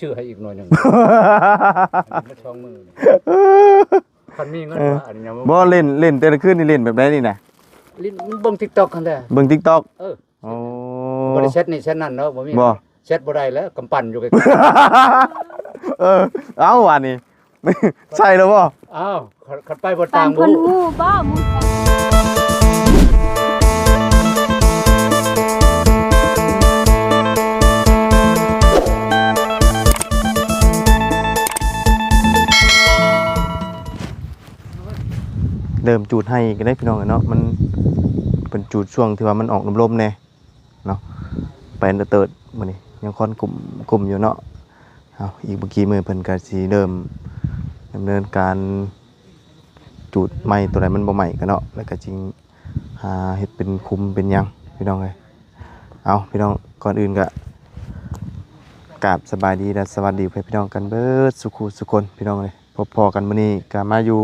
ຊື້ໃຫ້ອີກໜ່ວຍໜຶ່ງ ສອງໝື່ນ ຄັນມີເງິນ ເອີ ວ່າອັນນີ້ຍັງ ບໍ່ ເຫຼັ້ນ ເຫຼັ້ນແຕ່ລະຄືນນີ້ເຫຼັ້ນແບບໃດນີ້ນະ? ຫຼິ້ນ ມັນເບິ່ງ TikTok ຫັ້ນແຫຼະ ເບິ່ງ TikTok ເອີ ໂອ້ ບໍ່ໄດ້ແຊັດນີ້ແຊັດນັ້ນເນາະ ບໍ່ມີ ບໍ່ ແຊັດບໍ່ໄດ້ແລ້ວ ກຳປັ່ນຢູ່ໃກ້ໆ ເອີ ເອົ້າ ບາດນີ້ ໃສ່ແລ້ວບໍ່? ອ້າວ ຄັນ ຄັນໄປບໍ່ຕ່າງ ເພິ່ນຮູ້ບໍ່? ເລີ່ມຈູດໄຮ່ກັນເດ້ພີ່ນ້ອງເອີຍເນາະ ມັນເປັນຈູດຊ່ວງທີ່ວ່າມັນອອກລົມໆແດ່ເນາະ ໄປເຕີດໆ ມື້ນີ້ຍັງຄວັນກຸ້ມ ກຸ້ມຢູ່ເນາະ. ເອົາ ອີກບໍ່ກີ້ມື້ເພິ່ນກໍຊິເລີ່ມດຳເນີນການຈູດໄມ້ ຕົວໃດມັນບໍ່ໄໝ້ກໍເນາະ ແລ້ວກໍຈຶ່ງຫາເຮັດເປັນຂຸມເປັນຫຍັງພີ່ນ້ອງເອີຍ. ເອົາ ພີ່ນ້ອງ ກ່ອນອື່ນກໍກາບສະບາຍດີ ແລະ ສະຫວັດດີພໍ່ແມ່ພີ່ນ້ອງກັນເບິດສູ່ຄູ່ສູ່ຄົນພີ່ນ້ອງເອີຍ. ພົບພໍ້ກັນມື້ນີ້ກໍມາຢູ່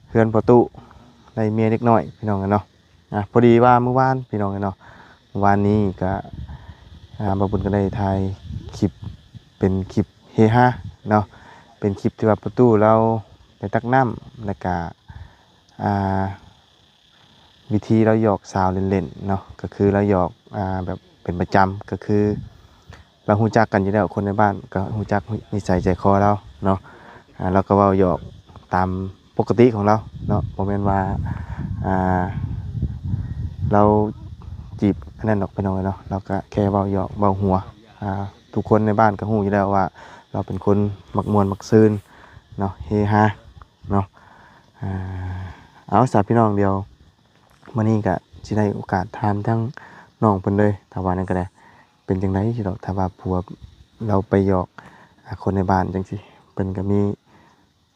ເຮືອນພໍ່ຕູ້ ໄດ້ເມຍເດັກນ້ອຍພີ່ນ້ອງເອີຍເນາະ. ອ່າ ພໍດີວ່າມື້ວານພີ່ນ້ອງເອີຍເນາະ ມື້ວານນີ້ກະ ອ່າ ບ່າວບຸນກໍໄດ້ຖ່າຍຄລິບ ເປັນຄລິບເຮຮາເນາະ ເປັນຄລິບທີ່ວ່າປະຕູລາວໄປຕັກນ້ຳ ແລ້ວກະ ອ່າ ວິທີລາວຫຍອກສາວເລ່ນໆເນາະ ກໍຄືລາວຫຍອກ ອ່າ ແບບເປັນປະຈຳ ກໍຄື ລາວຮູ້ຈັກກັນຢູ່ແລ້ວ ຄົນໃນບ້ານກໍຮູ້ຈັກນິໄສໃຈຄໍລາວເນາະ. ອ່າ ລາວກໍເວົ້າຫຍອກຕາມປົກກະຕິຂອງລາວເນາະ ບໍ່ແມ່ນວ່າ ອ່າ ລາວຈີບອັນນັ້ນດອກພີ່ນ້ອງເອີຍເນາະ ລາວກໍແຄ່ເວົ້າຫຍອກເວົ້າຫົວ. ອ່າ ທຸກຄົນໃນບ້ານກໍຮູ້ຢູ່ແລ້ວວ່າລາວເປັນຄົນມັກມ່ວນມັກຊື່ນເນາະ ເຮຮາເນາະ. ອ່າ ເອົາຊະພີ່ນ້ອງ ດຽວ ມື້ນີ້ກະຊິໄດ້ໂອກາດຖາມທາງນ້ອງເພິ່ນເລີຍ ຖ້າວ່ານັ້ນກໍໄດ້ ເປັນຈັ່ງໃດຊິດອກ ຖ້າວ່າຜົວລາວໄປຫຍອກ ອາ ຄົນໃນບ້ານຈັ່ງຊີ້ ເພິ່ນກໍມີ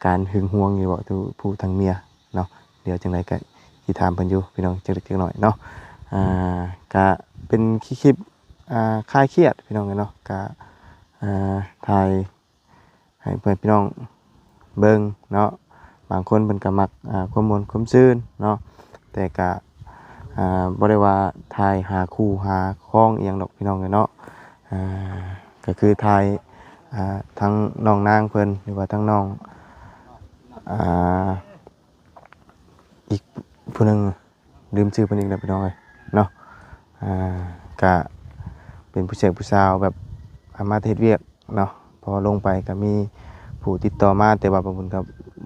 ການຫຶງຫວງຢູ່ບໍ່ ຜູ້ທາງເມຍເນາະ. ດຽວຈັ່ງໃດກໍຊິຖາມເພິ່ນຢູ່ພີ່ນ້ອງ ຈັກເລັກຈັກນ້ອຍເນາະ. ອ່າ ກະເປັນຄລິບ ອ່າ ຄາຍຄຽດພີ່ນ້ອງເອີຍເນາະ ກະ ອ່າ ຖ່າຍ ໃຫ້ເພື່ອນພີ່ນ້ອງເບິ່ງເນາະ. ບາງຄົນເພິ່ນກໍມັກ ອ່າ ຄວາມມ່ວນຄວາມຊື່ນເນາະ ແຕ່ກະ ອ່າ ບໍ່ໄດ້ວ່າຖ່າຍຫາຄູ່ຫາຄອງອີ່ຫຍັງດອກພີ່ນ້ອງເອີຍເນາະ. ອ່າ ກໍຄືຖ່າຍ ອ່າ ທັງນ້ອງນາງເພິ່ນ ຫຼືວ່າທັງນ້ອງ ອ່າ ອີກຜູ້ໜຶ່ງ ລືມຊື່ເພິ່ນອີກແລ້ວພີ່ນ້ອງເອີຍເນາະ. ອ່າ ກະເປັນຜູ້ແຊກຜູ້ສາວແບບ ອາ ມາແຕ່ເຮັດວຽກເນາະ ພໍລົງໄປກະມີຜູ້ຕິດຕໍ່ມາ ແຕ່ວ່າບ່າວບຸນກໍ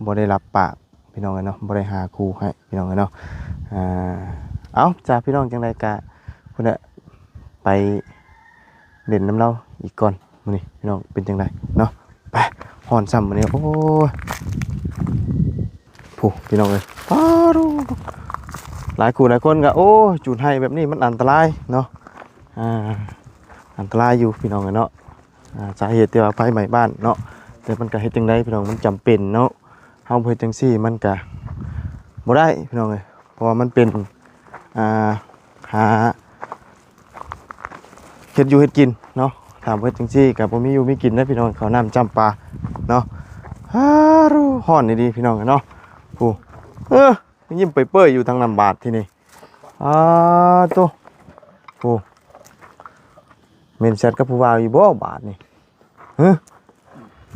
ບໍ່ໄດ້ຮັບປາກພີ່ນ້ອງເອີຍເນາະ ບໍ່ໄດ້ຫາຄູ່ໃຫ້ພີ່ນ້ອງເອີຍເນາະ. ອ່າ ເອົາ ຈ້າ ພີ່ນ້ອງ ຈັ່ງໃດກະພຸ້ນແຫຼະ ໄປ ເຫຼັ້ນນຳລາວອີກກ່ອນມື້ນີ້ພີ່ນ້ອງ ເປັນຈັ່ງໃດເນາະ. ໄປ ຮ້ອນຊ້ຳມື້ນີ້ ໂອ້ຍ ຜູ້ພີ່ນ້ອງເອີຍ ປາດໂທ້ ຫຼາຍຄູ່ຫຼາຍຄົນກໍ ໂອ້ຍ ຈູດໄຮ່ແບບນີ້ມັນອັນຕະລາຍເນາະ. ອ່າ ອັນຕະລາຍຢູ່ພີ່ນ້ອງເອີຍເນາະ. ອ່າ ສາເຫດທີ່ວ່າໄຟໄໝ້ບ້ານເນາະ ແຕ່ມັນກໍເຮັດຈັ່ງໃດພີ່ນ້ອງ ມັນຈຳເປັນເນາະ. ເຮົາບໍ່ເຮັດຈັ່ງຊີ້ມັນກະບໍ່ໄດ້ພີ່ນ້ອງເອີຍ ເພາະວ່າມັນເປັນ ອ່າ ຫາເຮັດຢູ່ເຮັດກິນເນາະ. ຖ້າບໍ່ເຮັດຈັ່ງຊີ້ກະບໍ່ມີຢູ່ມີກິນເດ້ພີ່ນ້ອງ ເຂົ້ານ້ຳຈ້ຳປາເນາະ. ຮາ ຮ້ອນດີໆ ພີ່ນ້ອງເອີຍເນາະ. ຜູ້ ເອີ ຍິ້ມເປີຍໆຢູ່ທາງນ້ຳບາດທີນີ້. ອາໂຕ ໂອ້ ແມ່ນແຊັດກັບຜູ້ບ່າວຢູ່ບໍ່ບາດນີ້? ຮະ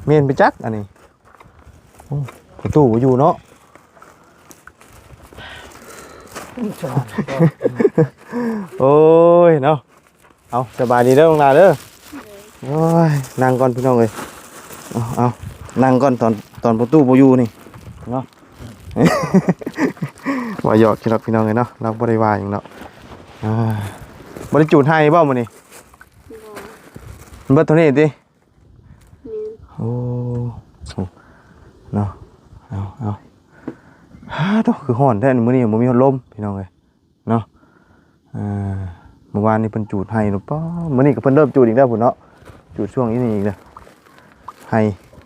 ແມ່ນໄປຈັກອັນນີ້. ໂອ້ ປະຕູບໍ່ຢູ່ເນາະ. ໂອ້ຍເນາະ. ເອົາ ສະບາຍດີເດີນ້ອງຫຼ້າເດີ. ໂອ້ຍ ນັ່ງກ່ອນພີ່ນ້ອງເອີຍ. ເອົາ ເອົາ ນັ່ງກ່ອນ ຕອນ ຕອນປະຕູບໍ່ຢູ່ນີ້ເນາະ. ວ່າຫຍອກຊິດອກພີ່ນ້ອງເອີຍເນາະ ລາວບໍ່ໄດ້ວ່າຫຍັງດອກ. ອ່າ ບໍ່ໄດ້ຈູດໄຮ່ບໍ່ມື້ນີ້? ບໍ່ ມັນເບິດເທົ່ານີ້ຕິ? ແມ່ນ ໂອ້ ເນາະ. ເອົາ ເອົາ ຮາໂທ້ ຄືຮ້ອນແທ້ມື້ນີ້ ບໍ່ມີພັດລົມພີ່ນ້ອງເອີຍ. ເນາະ. ເອີ ເມື່ອວານນີ້ເພິ່ນຈູດໄຮ່ແລ້ວ ປ້າ ມື້ນີ້ກໍເພິ່ນເລີ່ມຈູດອີກແລ້ວພຸ້ນເນາະ. ຈູດຊ່ວງນີ້ອີກແລ້ວ ໄຮ່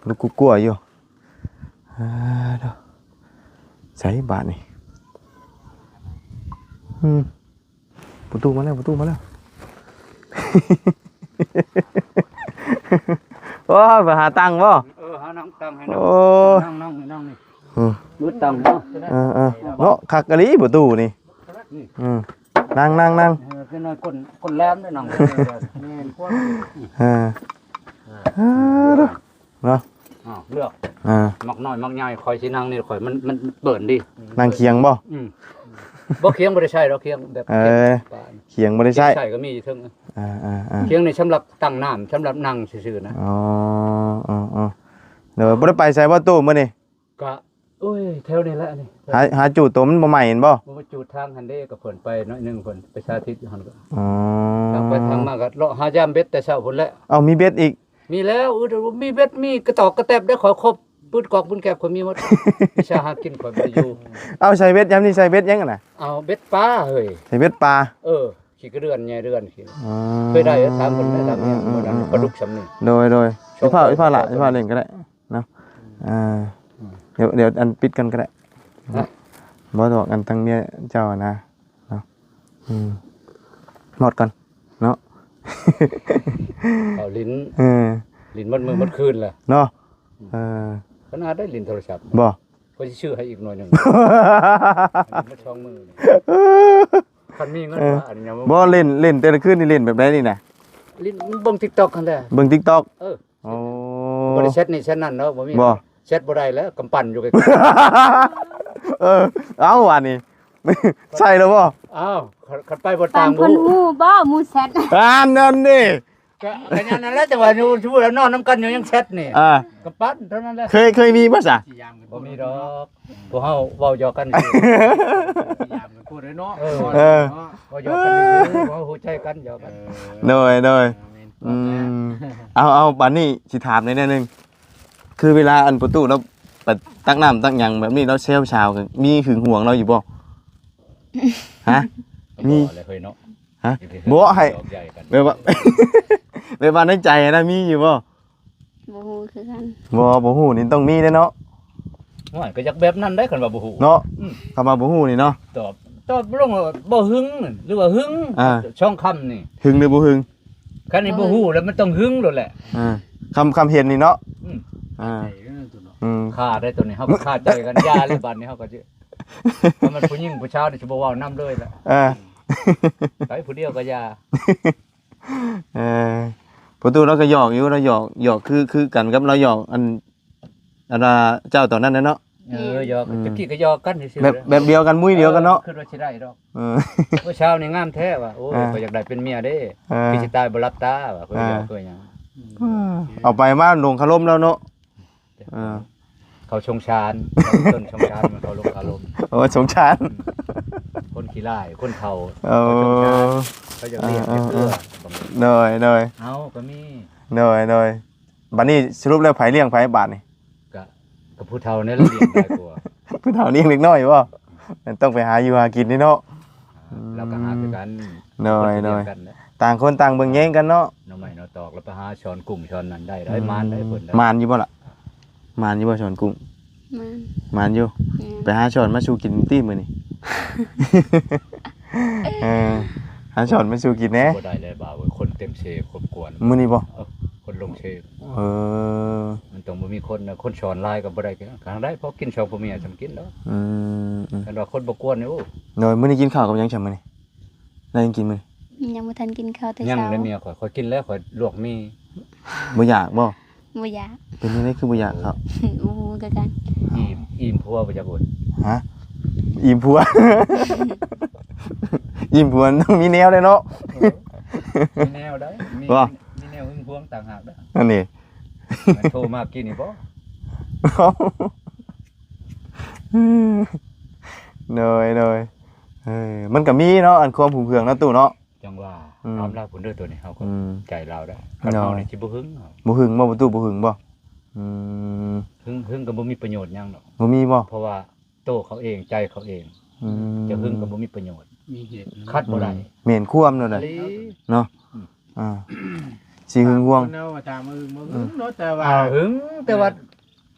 ລຸກກຸ້ວຢູ່. ເອີ ໃສບາດນີ້? ອືມ ປະຕູມາແລ້ວ ປະຕູມາແລ້ວ. ໂອ້ຍ ໄປຫາຕັ່ງບໍ່? ເອີ ຫານັ່ງຕັ່ງໃຫ້ນັ່ງ. ໂອ້ຍ ນັ່ງ ນັ່ງ ນັ່ງນີ້. ອືມ ມືຕັ້ງເນາະ. ເອີໆ ເນາະ ຄັກອີ່ຫຼີປະຕູນີ້. ອືມ ນັ່ງ ນັ່ງ ນັ່ງ. ເອີ ຄືນ້ອຍກົ້ນ ກົ້ນແຫຼມເດ້ນັ່ງ. ແມ່ນ ເອີ ເອີ ເອີ. ເນາະ ອ້າວ ເລືອກ ອ່າ ມັກນ້ອຍມັກໃຫຍ່ ຂ້ອຍຊິນັ່ງນີ້ ຂ້ອຍ ມັນ ມັນເປີນດີ. ນັ່ງຄຽງບໍ່? ອືມ ບໍ່ ຄຽງບໍ່ໄດ້ໃຊ້ດອກ ຄຽງແບບ ເອີ ເກັບປາ ຄຽງບໍ່ໄດ້ໃຊ້ ໃຊ້ກໍມີຢູ່ເທິງ ອ່າໆໆ ຄຽງນີ້ສຳລັບຕັ້ງນ້ຳ ສຳລັບນັ່ງຊື່ໆນະ. ອໍ ອໍໆ ໂດຍ ບໍ່ໄດ້ໄປໃສບໍ່ຕູ້ມື້ນີ້? ກະ ໂອ້ຍ ແຖວນີ້ແຫຼະນີ້ ຫາ ຫາຈູດໂຕມັນບໍ່ໃໝ່ແມ່ນບໍ່? ບໍ່ ມາຈູດທາງຫັ້ນເດ້ ກໍເພິ່ນໄປໜ້ອຍໜຶ່ງ ເພິ່ນໄປສາທິດຢູ່ຫັ້ນກໍ ອໍ ທາງໄປທາງມາກໍເລາະຫາຢາມເບັດແຕ່ເຊົ້າພຸ້ນແຫຼະ. ເອົ້າ ມີເບັດອີກ? ມີແລ້ວ ເອີ ມີເບັດ ມີກະຕອກກະແຕັບເດ້ ຂ້ອຍຄົບ ປືນກອກປືນແກບ ຂ້ອຍມີໝົດ ວິຊາຫາກິນຂ້ອຍບໍ່ໄດ້ຢູ່. ເອົາ ໃສ່ເບັດ ຍາມນີ້ໃສ່ເບັດຫຍັງຫັ້ນນະ? ເອົາເບັດປາເຮີ້ຍ. ໃສ່ເບັດປາ? ເອີ ຂີ້ກະເດືອນ ແຍ່ເດືອນ ອໍ ເຄີຍໄດ້ ຖາມເພິ່ນໄດ້ ຖາມເມຍ ອືມ ມື້ນັ້ນ ອືມ ປາດຸກຊ່ຳນີ້. ໂດຍໆ ສອງ ອີ່ພ້າວ ອີ່ພ້າວຫຼະ ສອງ ອີ່ພ້າວເຫຼັ້ນກໍໄດ້ເນາະ. ອ່າ ອືມ ດຽວ ດຽວອັນປິດກັນກໍໄດ້ເນາະ. ບໍ່ດອກ ອັນທັງເມຍເຈົ້ານະເນາະ. ອືມ ໝົດກ່ອນເນາະ ເອົາຫຼິ້ນ ເອີ ຫຼິ້ນໝົດມື້ໝົດຄືນແຫຼະເນາະ. ເອີ ຂະໜາດໄດ້ຫຼິ້ນໂທລະສັບ ບໍ່ ຂ້ອຍຊິຊື້ໃຫ້ອີກໜ່ວຍໜຶ່ງ ມາຊ່ອງມືນີ້ ຄັນມີເງິນ ເອີ ວ່າອັນຫຍັງ ບໍ່ ຫຼິ້ນ ຫຼິ້ນແຕ່ລະຄືນນີ້ຫຼິ້ນແບບໃດນີ້ນະ? ຫຼິ້ນເບິ່ງ TikTok ຫັ້ນແຫຼະ ເບິ່ງ TikTok ເອີ ໂອ້ ບໍ່ໄດ້ແຊັດນີ້ແຊັດນັ້ນເນາະ ບໍ່ມີ ບໍ່ ແຊັດບໍ່ໄດ້ແລ້ວ ກຳປັ່ນຢູ່ໄກໆ. ເອີ ເອົ້າ ບາດນີ້ ໃຊ່ແລ້ວບໍ່? ອ້າວ ຄັນ ຄັນໄປບໍ່ຕ່າງ ເພິ່ນຮູ້ບໍ່ ໝູ່ແຊັດ ອັນນັ້ນນີ້ ກະ ກະຍັງນັ້ນແຫຼະ ແຕ່ວ່າຢູ່ ສົມມຸດວ່ານອນນຳກັນຢູ່ຍັງແຊັດນີ້ ອ່າ ກະປັ່ນເທົ່ານັ້ນແຫຼະ. ເຄີຍ ເຄີຍມີບໍ່ຊະ? ບໍ່ມີດອກ ພວກເຮົາເວົ້າຫຍອກກັນຊື່ໆ ຍາມກັນໂພດເນາະ ເອີ ເອີ ເວົ້າຫຍອກກັນຊື່ໆ ເຮົາຮູ້ໃຈກັນ ຫຍອກກັນ. ໂດຍ ໂດຍ ອືມ ເອົາ ເອົາ ບາດນີ້ຊິຖາມແດ່ໜ້ອຍໜຶ່ງ ຄືເວລາອັນປະຕູລາວໄປຕັກນ້ຳຕັກຫຍັງແບບນີ້ ລາວແຊວສາວ ກໍມີຫຶງຫວງລາວຢູ່ບໍ່? ຮະ? ມີ ບໍ່ແຫຼະເຮີ້ຍເນາະ ຮະ? ບໍ່ໃຫ້ ແບບວ່າ ແບບວ່າໃນໃຈນະ ມີຢູ່ບໍ່? ບໍ່ຮູ້ຄືກັນ. ບໍ່ ບໍ່ຮູ້ນີ້ຕ້ອງມີເດ້ເນາະ. ໂອ້ຍ ກໍຢາກແບບນັ້ນໄດ໋ ຄັນວ່າບໍ່ຮູ້ເນາະ. ອືມ ຄັນວ່າບໍ່ຮູ້ນີ້ເນາະ ຕອບ ຕອບລົງວ່າບໍ່ຫຶງ ຫຼືວ່າຫຶງ ອ່າ ຊ່ອງຄຳນີ້ ຫຶງຫຼືບໍ່ຫຶງ? ຄັນນີ້ບໍ່ຮູ້ແລ້ວ ມັນຕ້ອງຫຶງໂລດແຫຼະ. ອ່າ ຄຳ ຄຳເຫັນນີ້ເນາະ. ອືມ ອ່າ ຄາໄດ້ໂຕນີ້ ເຮົາກໍຄາໃຈກັນ ຢ່າແລ້ວ ບາດນີ້ເຮົາກໍຊິ ຖ້າມັນຜູ້ຍິງຜູ້ຊາວນີ້ຊິບໍ່ເວົ້ານຳເລີຍແຫຼະ. ເອີ ໄປຜູ້ດຽວກໍຢ່າ. ເອີ ປະຕູລາວກໍຫຍອກຢູ່ ລາວຫຍອກ ຫຍອກຄື ຄືກັນກັບລາວຫຍອກອັນ ອັນວ່າເຈົ້າຕອນນັ້ນນະເນາະ. ເອີ ຫຍອກ ອືມ ແຕ່ກີ້ກໍຫຍອກກັນຊື່ໆ ແບບ ແບບດຽວກັນ ມຸ້ຍດຽວກັນເນາະ. ເອີ ຄິດວ່າຊິໄດ້ດອກ. ເອີ ມື້ເຊົ້ານີ້ງາມແທ້ວ່າ ໂອ້ຍ ອ່າ ຂ້ອຍຢາກໄດ້ເປັນເມຍເດ້ ເອີ ຄືຊິຕາຍບໍ່ຫຼັບຕາວ່າ ເອີ ເຄີຍຫຍັງ ເອີ ເອົາໄປມາຫຼົງຄາລົມແລ້ວເນາະ. ເອີ ເຂົາສົງສານ ຕົ້ນສົງສານ ມັນເຂົາຫຼົງຄາລົມ. ໂອ້ ສົງສານ ອືມ ຄົນຂີ້ລ້າຍ ຄົນເຖົ້າ ໂອ້ ເຂົາສົງສານ ເຂົາຢາກລ້ຽງ ເອີ ຢາກເອື້ອ ເອີ ບາງ ໂດຍ ໂດຍ ເອົາກໍມີ ໂດຍ ໂດຍ. ບາດນີ້ສະຫຼຸບແລ້ວໃຜລ້ຽງໃຜບາດນີ້? ກະ ກະຜູ້ເຖົ້ານັ້ນລະລ້ຽງຫຼາຍກວ່າ. ຜູ້ເຖົ້າລ້ຽງເດັກນ້ອຍບໍ່? ຕ້ອງໄປຫາຢູ່ຫາກິນນີ້ເນາະ. ອ່າ ລາວກໍຫາຄືກັນ ໂດຍ ຄົນຊິລ້ຽງກັນແຫຼະ ຕ່າງຄົນຕ່າງເບິ່ງແຍງກັນເນາະ. ໜໍ່ໄມ້ໜໍ່ຕອກ ລະໄປຫາສອນກຸ້ງສອນນັ້ນໄດ້ ໄດ້ ອືມ ໝານໄດ້ເພິ່ນ ໝານຢູ່ບໍ່ລະ? ໝານຢູ່ບໍ່ສອນກຸ້ງ? ໝານ ໝານຢູ່. ແມ່ນ ໄປຫາສອນມາສູ່ກິນຕິມື້ນີ້. ເອີ ຫາສອນມາສູ່ກິນແດ່. ບໍ່ໄດ້ແລ້ວບ່າວເອີຍ ຄົນເຕັມເຊຄົນກວນມື້ນີ້ບໍ່? ເອີ ຄົນລົງເຊ. ເອີ ມັນຕ້ອງບໍ່ມີຄົນນະ ຄົນສອນຫຼາຍກໍບໍ່ໄດ້ ທາງໃດພໍກິນສອງຜົວເມຍຊ່ຳກິນດອກ. ອືມ ອືມ ຄັນວ່າຄົນບໍ່ກວນນີ້ ໂອ້ ໂດຍ. ມື້ນີ້ກິນເຂົ້າກັບຫຍັງຊ່ຳມື້ນີ້? ໄດ້ຫຍັງກິນມື້ນີ້? ຍັງບໍ່ທັນກິນເຂົ້າແຕ່ເຊົ້າ. ຍັງເລີຍເມຍຂ້ອຍ ຂ້ອຍກິນແລ້ວ ຂ້ອຍລວກໝີ່. ບໍ່ຢາກບໍ່? ບໍ່ຢາກ. ເປັນຈັ່ງໃດຄືບໍ່ຢາກເຂົ້າ? ບໍ່ຮູ້ຄືກັນ. ອີ່ມ ອີ່ມຜົວບໍ່ຈັກໂອຍ. ຮະ? ອີ່ມຜົວ ອີ່ມຜົວມັນຕ້ອງມີແນວໃດເນາະ. ເອີ ມີແນວໃດ໋ ມີ ມີແນວຫຶງຫວງຕ່າງຫາກເດີ້ ອັນນີ້. ໂທມາກິນນີ້ບໍ່? ໂດຍ ໂດຍ ເອີ ມັນກໍມີເນາະ ອັນຄວາມຫຶງຫວງເນາະຕູ້ເນາະ. ຈັ່ງວ່າ ອືມ ຕາມລາວພຸ້ນເດີໂຕນີ້ ເຮົາກໍ ອືມ ໃຈລາວໄດ້. ຄັນເຮົານີ້ຊິບໍ່ຫຶງ ບໍ່ຫຶງບໍ່ ປະຕູບໍ່ຫຶງບໍ່? ອືມ ຫຶງ ຫຶງກໍບໍ່ມີປະໂຫຍດຫຍັງດອກ. ບໍ່ມີບໍ່? ເພາະວ່າໂຕເຂົາເອງ ໃຈເຂົາເອງ ອືມ ຈະຫຶງກໍບໍ່ມີປະໂຫຍດ ມີເຫດ ຂັດບໍ່ໄດ້. ອືມ ແມ່ນຄວາມນັ້ນແຫຼະ ອີ່ຫຼີ ເນາະ. ອືມ ອ່າ ຊິຫຶງຫວງ ຄົນເຮົາວ່າຖາມວ່າຫຶງບໍ່ ອືມ ຫຶງເນາະ ແຕ່ວ່າ ອ່າ ຫຶງ ແຕ່ວ່າ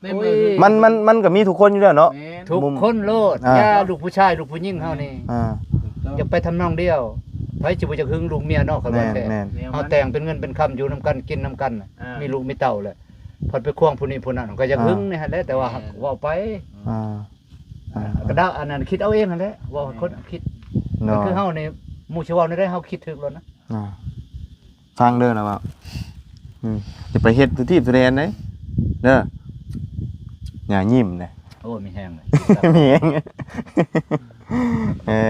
ໃນມື້ ໂອ້ຍ ມັນ ມັນ ມັນກໍມີທຸກຄົນຢູ່ແລ້ວເນາະ. ແມ່ນ ທຸກຄົນໂລດ ອ່າ ຢ່າລູກຜູ້ຊາຍ ລູກຜູ້ຍິງເຮົານີ້ ອ່າ ຢາກໄປທຳນອງດຽວ. ໃຜຊິບໍ່ຢາກຫຶງລູກເມຍເນາະ ຄັນວ່າແທ້. ແມ່ນ ແມ່ນ ເຮົາແຕ່ງເປັນເງິນເປັນຄຳ ຢູ່ນຳກັນ ກິນນຳກັນ ອ່າ ມີລູກມີເຕົ້າແຫຼະ ພັດໄປຄວງຜູ້ນີ້ຜູ້ນັ້ນ ກໍຢາກຫຶງ ອ່າ ນີ້ຫັ້ນແຫຼະ ແຕ່ວ່າ ແມ່ນ ເວົ້າໄປ ອ່າ ອ່າ ກໍດາວ ອັນນັ້ນຄິດເອົາເອງຫັ້ນແຫຼະ ເວົ້າໃຫ້ຄົນ ແມ່ນ ຄິດ. ໂດຍ ຄືເຮົານີ້ ໝູ່ຊິເວົ້າແນວໃດ ເຮົາຄິດຖືກໂລດນະ. ອ່າ ຟັງເດີລະເວົ້າ ອືມ ຢ່າໄປເຮັດທຸທີບທຸແດນເດ້. ເດີ ຢ່າຍິ້ມເດ້. ໂອ້ ມີແຮງເລີຍ ມີແຮງ. ເອີ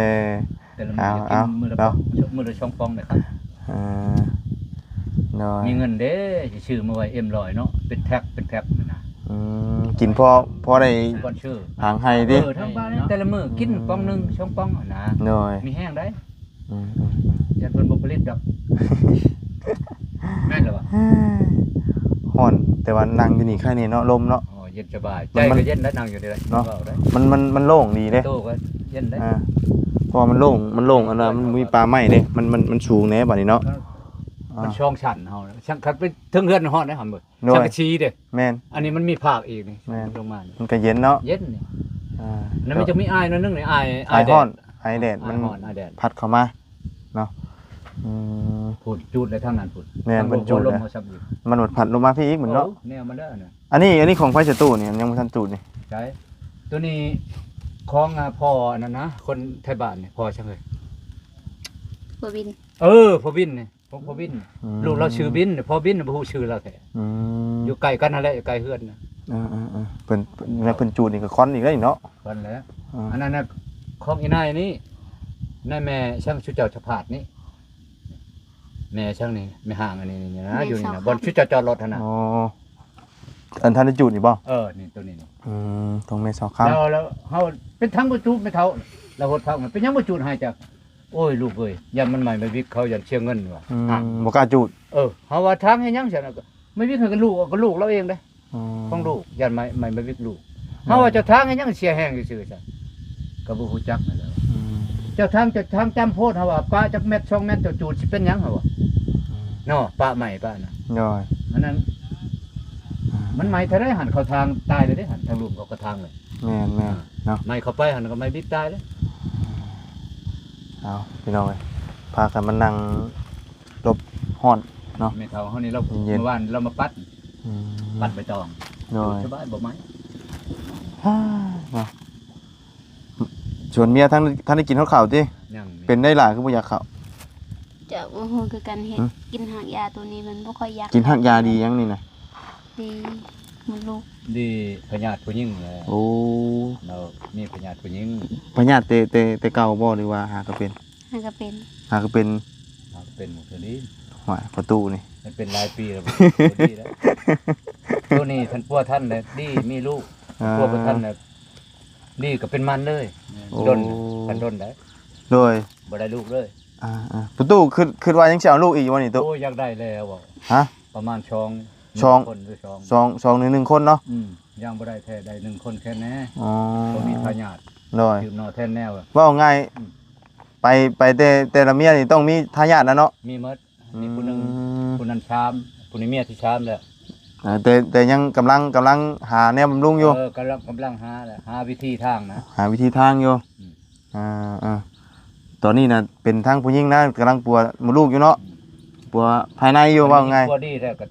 ແຕ່ລະມື້ກິນມື້ລະ ເອົາ ມື້ລະສອງປ່ອງເລີຍ. ເອີ ໂດຍ ມີເງິນເດ້ ຊິຊື້ມາໄວ້ເອັມຮ້ອຍເນາະ ເປັນແທັກ ເປັນແທັກນັ້ນນະ. ອືມ ກິນພໍ ພໍໄດ້ ກ່ອນຊື້ ຫາງໄຮ່ຕິ. ເອີ ທາງບ້ານແຕ່ລະມື້ກິນ ອືມ ປ່ອງໜຶ່ງສອງປ່ອງຫັ້ນນະ. ໂດຍ ມີແຮງໄດ໋. ອືມໆໆ ຢ້ານເພິ່ນບໍ່ຜະລິດດອກ. ແມ່ນແລ້ວວະ. ຮ້ອນ ແຕ່ວ່ານັ່ງຢູ່ນີ້ໄຄແດ່ເນາະ ລົມເນາະ. ໂອ້ ເຢັນສະບາຍ ໃຈກໍເຢັນໄດ້ ນັ່ງຢູ່ນີ້ໄດ້ ເນາະ. ມັນ ມັນ ມັນໂລ່ງດີເດ້. ໂຕກໍເຢັນໄດ້. ອ່າ ເພາະວ່າມັນໂລ່ງ ມັນໂລ່ງ ອັນວ່າມັນມີປ່າໄມ້ເດ້ ມັນ ມັນ ມັນສູງແດ່ບາດນີ້ເນາະ. ມັນ ອ່າ ສອງຊັ້ນເຮົາ ຄັນໄປເທິງເຮືອນຮ້ອນໄດ໋ຫັ້ນເບີ. ໂດຍ ສັງກະສີເດ້. ແມ່ນ ອັນນີ້ມັນມີພາກອີກນີ້ ແມ່ນ ລົງມານີ້ ມັນກໍເຢັນເນາະ. ເຢັນນີ້. ອ່າ ອັນນັ້ນມັນຈະມີອ້າຍໜ້ອຍໜຶ່ງນີ້ ອ້າຍ ອ້າຍຮ້ອນ ອ້າຍແດດ ມັນ ອ້າຍຮ້ອນ ອ້າຍແດດ ພັດເຂົ້າມາເນາະ. ອືມ ພຸ້ນ ຈູດແລ້ວທາງນັ້ນພຸ້ນ. ແມ່ນ ເພິ່ນຈູດແລ້ວ ມັນພັດລົງມາພີ້ອີກ ມັນເນາະ. ໂອ້ ແນວມັນເດີອັນນັ້ນ. ອັນນີ້ ອັນນີ້ຂອງໃຜສະຕູ້ນີ້ ຍັງບໍ່ທັນຈູດນີ້. ໃຊ່ ໂຕນີ້ຂອງ ອ່າ ພໍ່ອັນນັ້ນນະ ຄົນໄທບ້ານນີ້ ພໍ່ຫຍັງເອີຍ? ພໍ່ບິນ. ເອີ ພໍ່ບິນນີ້ ຂອງພໍ່ບິນ. ອືມ ລູກລາວຊື່ບິນ ພໍ່ບິນ ບໍ່ຮູ້ຊື່ລາວແທ້. ອືມ ຢູ່ໃກ້ກັນຫັ້ນແຫຼະ ໃກ້ເຮືອນນະ. ເອີໆໆ ເພິ່ນ ເພິ່ນ ເພິ່ນຈູດນີ້ກໍຄວັນອີກແລ້ວເນາະ. ຄວັນແຫຼະ. ອ່າ ອັນນັ້ນນະ ຂອງອີນາຍນີ້ ນາຍແມ່ຊ່າງ ຊຸເຈົ້າສະພາດນີ້ ແມ່ຊ່າງນີ້ ແມ່ຫ້າງອັນນີ້ນີ້ນະ ຢູ່ນີ້ນະ ບ່ອນຊຸເຈົ້າຈອດລົດຫັ້ນນະ. ອໍ ອັນທ່ານໄດ້ຈູດນີ້ບໍ່? ເອີ ນີ້ ໂຕນີ້ນີ້. ອືມ ຂອງແມ່ຊອກຄຳ. ແລ້ວ ແລ້ວເຮົາເປັນທັງບໍ່ຈູດ ແມ່ເຖົ້າ ລາວຫົດຜັກ ເປັນຫຍັງບໍ່ຈູດໃຫ້ຈັກ? ໂອ້ຍ ລູກເອີຍ ຢ້ານມັນໄໝ້ໄມ້ວິກ ເຂົາຢ້ານເສຍເງິນວ່າ. ອືມ ທາງ ບໍ່ກ້າຈູດ. ເອີ ເຮົາວ່າທາງເຮັດຫຍັງຊັ້ນນະ ໄມ້ວິກໃຫ້ກັບລູກ ເອົາກັບລູກລາວເອງເດ້ ອືມ ຂອງລູກ ຢ້ານໄມ້ ໄມ້ ໄມ້ວິກລູກ. ເຮົາວ່າເຈົ້າທາງເຮັດຫຍັງເສຍແຮງຊື່ໆ ຊັ້ນກໍບໍ່ຮູ້ຈັກຫັ້ນແຫຼະ. ອືມ ເຈົ້າທາງ ເຈົ້າທາງຈຳໂພດ ເຮົາວ່າປະຈັກແມັດສອງແມັດ ເຈົ້າຈູດຊິເປັນຫຍັງ ເຮົາວ່າ. ອືມ ເນາະ ປະໄມ້ປະນະ. ໂດຍ ອັນນັ້ນ ອືມ ມັນໄໝ້ເທົ່າໃດຫັ້ນ ເຂົາທາງຕາຍເລີຍເດ້ຫັ້ນ ທາງລຸ່ມເຂົາກໍທາງເລີຍ. ແມ່ນໆ ອ່າ ເນາະ ໄໝ້ເຂົ້າໄປຫັ້ນກໍໄໝ້ບິດຕາຍເລີຍ. ເອົາ ພີ່ນ້ອງເອີຍ ພາກັນມານັ່ງຫຼົບຮ້ອນເນາະ. ແມ່ເຖົ້າເຮົານີ້ລາວ ເຢັນໆ ເມື່ອວານລາວມາປັດ ອືມ ປັດໃບຕອງ. ໂດຍ ສະບາຍ ບໍ່ໄໝ້. ເນາະ ສ່ວນເມຍທັນ ທັນໄດ້ກິນຮອດເຂົ້າຕິ? ຍັງ. ເປັນໄດ໋ຫຼ້າ ຄືບໍ່ຢາກເຂົ້າ? ຈະບໍ່ຮູ້ຄືກັນ ເຮັດ ຫື? ກິນຮາກຢາໂຕນີ້ມັນບໍ່ຄ່ອຍຢາກ. ກິນຮາກຢາດີຫຍັງນີ້ນະ? ດີມົດລູກ ດີພະຍາດຜູ້ຍິງແຫຼະ. ໂອ້ ລາວມີພະຍາດຜູ້ຍິງ. ພະຍາດແຕ່ ແຕ່ ແຕ່ເກົ່າບໍ່ ຫຼືວ່າຫາກໍເປັນ? ຫາກໍເປັນ. ຫາກໍເປັນ. ຫາກໍເປັນໝົດເທື່ອນີ້. ຫ້ວຍ ປະຕູນີ້ ມັນເປັນຫຼາຍປີແລ້ວ ບໍ່ດີແລ້ວ. ໂຕນີ້ຄັນປົວທັນແຫຼະດີ ມີລູກ. ອ່າ ປົວບໍ່ທັນແຫຼະດີກໍເປັນມັນເລີຍ. ໂອ້ ດົນ ຄັນດົນໄດ້. ໂດຍ ບໍ່ໄດ້ລູກເລີຍ. ອ່າໆ ປະຕູ ຄິດ ຄິດວ່າຍັງຊິເອົາລູກອີກຢູ່ບໍ່ນີ້ຕູ້? ໂອ້ຍ ຢາກໄດ້ແລ້ວ. ຮະ? ປະມານສອງ ສອງ ໜຶ່ງຄົນ ຫຼືສອງ ສອງ ສອງ ຫຼືໜຶ່ງຄົນເນາະ. ອືມ ຍັງບໍ່ໄດ້ແທ້ ໄດ້ໜຶ່ງຄົນແຄ່ແນ່. ອໍ ບໍ່ມີທາຍາດ. ໂດຍ ສືບຕໍ່ແທນແນວ. ເວົ້າງ່າຍ ອືມ ໄປ ໄປແຕ່ ແຕ່ລະເມຍນີ້ຕ້ອງມີທາຍາດນະເນາະ. ມີໝົດ. ອືມ ມີຜູ້ໜຶ່ງ ຜູ້ນັ້ນສາມ ຜູ້ນີ້ເມຍທີສາມແລ້ວ. ເອີ ແຕ່ ແຕ່ຍັງກຳລັງ ກຳລັງຫາແນວບຳລຸງຢູ່. ເອີ ກຳລັງ ກຳລັງຫາແຫຼະ ຫາວິທີທາງນະ ຫາວິທີທາງຢູ່. ອືມ ອ່າ ອ່າ ຕອນນີ້ນະເປັນທາງຜູ້ຍິງນະ ກຳລັງປົວມົດລູກຢູ່ເນາະ. ອືມ ປົວພາຍໃນຢູ່ ເວົ້າງ່າຍ ປົວດີແທ້ ກໍ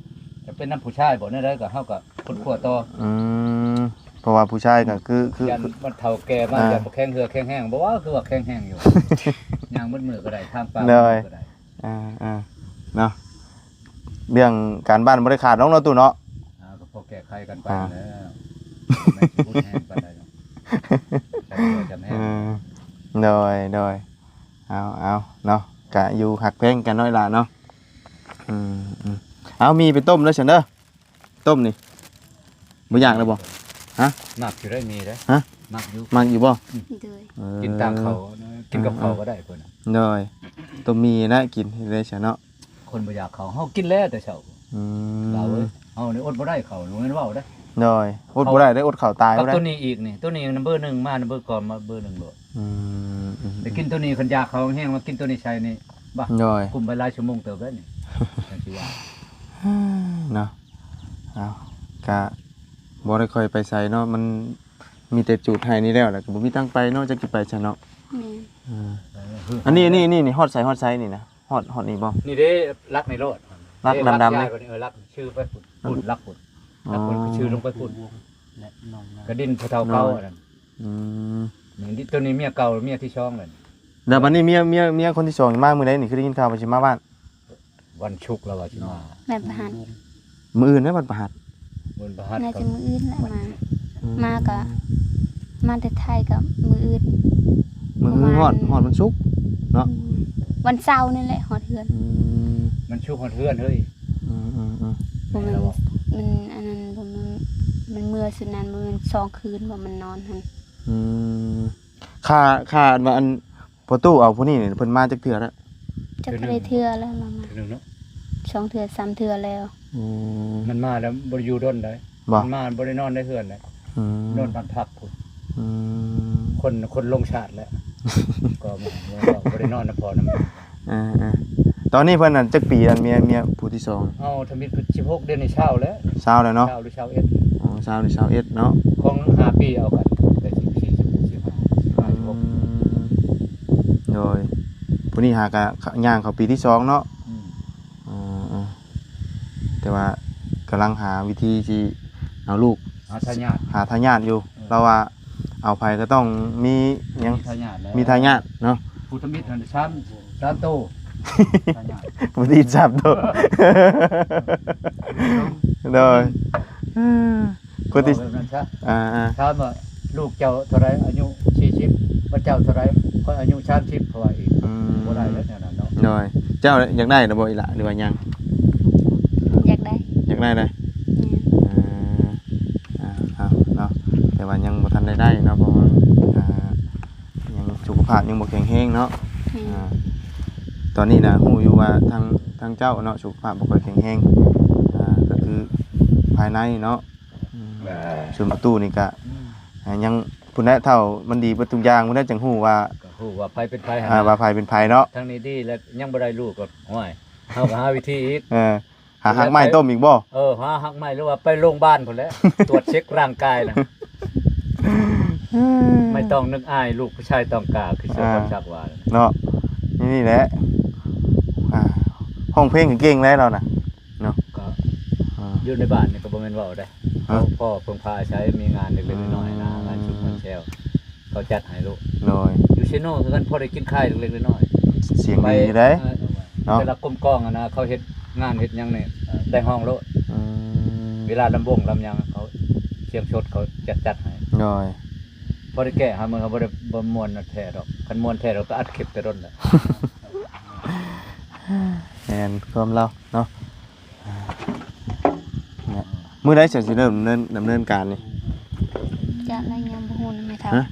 ຈະເປັນນຳຜູ້ຊາຍບໍ່ ແນວໃດກໍເຮົາກໍຄົ້ນຄວ້າຕໍ່. ອືມ ເພາະວ່າຜູ້ຊາຍກໍຄື ຄື ຢ້ານມັນເຖົ້າແກ່ມາ ອ່າ ຢ້ານບໍ່ແຂງເຫື່ອແຂງແຮງ. ບໍ່ວ່າ ຄືວ່າແຂງແຮງຢູ່ ຍ່າງໝົດມື້ກໍໄດ້ ທາງປ່າ ໂດຍ ກໍໄດ້. ອ່າໆ ເນາະ ເລື່ອງການບ້ານບໍ່ໄດ້ຂາດດອກເນາະ ຕູ້ເນາະ. ອ່າ ກໍພໍແກ້ໄຂກັນໄປ ອ່າ ແລ້ວ ແມ່ນຊິຮຸນແຮງປານໃດເນາະ. ຈຳເໜື່ອຈຳແຮງ. ເອີ ໂດຍ ໂດຍ ເອົາ ເອົາເນາະ ກະຢູ່ຮັກແພງກັນໜ້ອຍລະເນາະ. ອືມໆ ເອົາ ມີໄປຕົ້ມເດີຊັ້ນເດີ. ຕົ້ມນີ້ບໍ່ຢາກແລ້ວບໍ່? ຮະ? ມັກຢູ່ໄດ໋ ມີໄດ໋. ຮະ? ມັກຢູ່. ມັກຢູ່ບໍ່? ອືມ ໂດຍ ເອີ ກິນຕາມເຂົ້າ ກິນກັບເຂົ້າກໍໄດ້ເພິ່ນ. ໂດຍ ຕົ້ມໝີ່ນະ ກິນໄດ້ຊະເນາະ. ຄົນບໍ່ຢາກເຂົ້າ ເຮົາກິນແລ້ວແຕ່ເຊົ້າ. ອືມ ລາວເອີຍ ເຮົານີ້ອົດບໍ່ໄດ້ເຂົ້າ ບໍ່ແມ່ນເວົ້າເດ້. ໂດຍ ອົດບໍ່ໄດ້ເດ້ ອົດເຂົ້າຕາຍ. ກັບ ບໍ່ໄດ້ ໂຕນີ້ອີກນີ້ ໂຕນີ້ນຳເບີໜຶ່ງມາ ນຳເບີກ່ອນມາເບີໜຶ່ງໂລດ. ອືມ ໄດ້ກິນໂຕນີ້ ຄັນຢາກເຂົ້າແຮງ ມາກິນໂຕນີ້ໃສ່ນີ້ ບ້າ ໂດຍ ກຸ້ມໄປຫຼາຍຊົ່ວໂມງເຕີບແລ້ວນີ້ ຈັ່ງຊິວ່າ ເນາະ. ເອົາ ກະບໍ່ໄດ້ຄ່ອຍໄປໃສເນາະ ມັນມີແຕ່ຈູດໄຮ່ນີ້ແລ້ວ ແລ້ວກໍບໍ່ມີທາງໄປເນາະ ຈັກຊິໄປໃສເນາະ. ແມ່ນ ເອີ ອັນນີ້ ອັນນີ້ ນີ້ ນີ້ ຮອດໃສ ຮອດໃສນີ້ນະ? ຮອດ ຮອດນີ້ບໍ່? ນີ້ເດ້ ຫຼັກນີ້ໂລດ ຫຼັກດຳໆນີ້. ເອີ ຫຼັກຊື່ໄປພຸ້ນ ພຸ້ນ ຫຼັກພຸ້ນ ຫຼັກພຸ້ນ ອໍ ຊື່ລົງໄປພຸ້ນ ກະດິນຜູ້ເຖົ້າເກົ່າອັນນັ້ນ. ອືມ ນີ້ ໂຕອນນີ້ເມຍເກົ່າ ເມຍທີສອງແລ້ວ. ແລ້ວບັດນີ້ເມຍ ເມຍ ເມຍຄົນທີສອງນີ້ມາມື້ໃດນີ້? ຄືໄດ້ຍິນຂ່າວວ່າຊິມາບ້ານ ວັນສຸກລາວວ່າຊິມາ. ວັນພະຫັດ. ມື້ອື່ນເດ້ວັນພະຫັດ. ເອີ ນາຈະມື້ອື່ນແຫຼະມາ. ອືມ ມາກະ ມາແຕ່ໄທກະມື້ອື່ນ ມື້ຮື ປະມານ ຮອດ ຮອດວັນສຸກເນາະ. ອືມ ວັນເສົານີ້ແຫຼະຮອດເຮືອນ. ອືມ ວັນສຸກຮອດເຮືອນເຮີ້ຍ. ອືມໆໆ ບໍ່ແມ່ນ ມັນອັນນັ້ນບໍ່ແມ່ນ ມັນເມືອຊຸດນັ້ນບໍ່ແມ່ນສອງຄືນບໍ່ ມັນນອນຫັ້ນ. ອືມ ຄ່າ ຄ່າອັນວ່າອັນພໍ່ຕູ້ເອົາຜູ້ນີ້ນີ້ ເພິ່ນມາຈັກເທື່ອແລ້ວ? ຈັກເທົ່າໃດເທື່ອແລ້ວລາວມາ ເທື່ອໜຶ່ງເນາະ ສອງເທື່ອສາມເທື່ອແລ້ວ. ອືມ ມັນມາແລ້ວບໍ່ໄດ້ຢູ່ດົນໃດ໋. ບໍ່ ມັນມາບໍ່ໄດ້ນອນໃນເຮືອນໃດ໋. ອືມ ນອນບ້ານພັກພຸ້ນ. ອືມ ຄົນ ຄົນລົງຊາດແລ້ວ ກໍບໍ່ ບໍ່ ບໍ່ໄດ້ນອນນຳພໍ່ນຳແມ່. ເອີໆ ຕອນນີ້ເພິ່ນນັ້ນຈັກປີ ອັນເມຍ ເມຍຜູ້ທີສອງ? ເອົາທຳອິດເພິ່ນສິບຫົກ ດຽວນີ້ຊາວແລ້ວ. ຊາວແລ້ວເນາະ? ຊາວຫຼືຊາວເອັດ ອໍ ຊາວຫຼືຊາວເອັດເນາະ. ຂອງຫ້າປີເອົາກັນ ໄດ້ສິບສີ່ ສິບຫ້າ ສິບຫ້າ ສິບຫົກ. ອືມ ໂດຍ ຜູ້ນີ້ຫາກະຍ່າງເຂົ້າປີທີສອງເນາະ. ອືມ ເອີໆ ແຕ່ວ່າກຳລັງຫາວິທີທີ່ເອົາລູກ ຫາທາຍາດ ຫາທາຍາດຢູ່. ເອີ ລາວວ່າເອົາໃຜກໍຕ້ອງມີຫຍັງ ມີທາຍາດແລ້ວ ມີທາຍາດເນາະ. ຜູ້ທຳອິດຫັ້ນສາມ ສາມໂຕ ທາຍາດ ຜູ້ທີ່ສາມໂຕ. ໂດຍ ເອີ ຜູ້ທີ່ ເວົ້າແບບນັ້ນຊະ. ອ່າໆ ຖາມວ່າລູກເຈົ້າເທົ່າໃດ ອາຍຸສີ່ສິບ ບັດເຈົ້າເທົ່າໃດ ຂ້ອຍອາຍຸສາມສິບ ເຂົາວ່າອີກ. ອືມ ບໍ່ໄດ້ແລ້ວແນວນັ້ນເນາະ. ໂດຍ ເຈົ້າຢາກໄດ້ແລ້ວບໍ່ອີ່ຫຼ້າ ຫຼືວ່າຍັງ? ຢາກໄດ້ ຢາກໄດ້ເດ້. ແມ່ນ ອ່າ ອ່າ ເອົາເນາະ ແຕ່ວ່າຍັງບໍ່ທັນໄດ້ໄດ້ເນາະ ເພາະວ່າ ອ່າ ຍັງສຸຂະພາບຍັງບໍ່ແຂງແຮງເນາະ. ແມ່ນ ອ່າ ຕອນນີ້ນະຮູ້ຢູ່ວ່າທາງ ທາງເຈົ້າເນາະ ສຸຂະພາບບໍ່ຄ່ອຍແຂງແຮງ ອ່າ ກໍຄືພາຍໃນເນາະ. ອືມ ສ່ວນປະຕູນີ້ກະ ອືມ ອ່າ ຍັງພຸ້ນແຫຼະ ເຖົ້າມັນດີເບິດທຸກຢ່າງພຸ້ນແຫຼະ ຈັ່ງຮູ້ວ່າ ກໍຮູ້ວ່າໃຜເປັນໃຜຫັ້ນ ອ່າ ນະ ວ່າໃຜເປັນໃຜເນາະ. ທາງນີ້ດີແລ້ວ ຍັງບໍ່ໄດ້ລູກກໍ ໂອ້ຍ ເຮົາກໍຫາວິທີອີກ. ເອີ ຫາຮາກໄມ້ຕົ້ມອີກບໍ່? ເອີ ຫາຮາກໄມ້ ຫຼືວ່າໄປໂລງບານພຸ້ນແຫຼະ ກວດເຊັກຮ່າງກາຍນະ. ໄມ່ຕ້ອງນຶກອາຍ ລູກຜູ້ຊາຍຕ້ອງກາ ຄືເສືອ ອ່າ ຄຳສັກວ່າເນາະ. ນີ້ແຫຼະ ອ່າ ຮ້ອງເພງກໍເກັ່ງໄດ໋ລາວນະ. ເນາະ ກໍ ອ່າ ຢູ່ໃນບ້ານນີ້ກໍບໍ່ແມ່ນເວົ້າໄດ໋. ຮະ ເຮົາພໍເພິ່ງພາອາໄສ ມີງານເລັກໆນ້ອຍໆນະ ອືມ ງານຊຸມງານແຊວ ເຂົາຈັດໃຫ້ໂລດ. ໂດຍ ຢູ່ເຊໂນຄືກັນ ພໍໄດ້ກິນຂາຍເລັກໆນ້ອຍໆ. ສຽງດີຢູ່ເດ້ ໄປ ເອີ ເນາະ ແຕ່ລະກົມກອງຫັ້ນນະ ເຂົາເຮັດງານເຮັດຫຍັງນີ້ ເອີ ໄດ້ຮ້ອງໂລດ. ອືມ ເວລາລຳວົງລຳຫຍັງ ເຂົາສຽງສົດເຂົາຈັດ ຈັດໃຫ້. ໂດຍ ພໍໄດ້ແກ້ຫາມື້ ເຮົາບໍ່ໄດ້ ບໍ່ມ່ວນແທ້ດອກ ຄັນມ່ວນແທ້ ເຮົາໄປອັດຄລິບແຕ່ດົນແລ້ວ. ແມ່ນຄວາມລາວເນາະ. ອ່າ ມື້ໃດເຈົ້າຊິເລີ່ມດຳເນີນ ດຳເນີນການນີ້? ຈະໄດ້ ຍັງບໍ່ຮູ້ນຳແມ່ເຖົ້າ. ຮະ?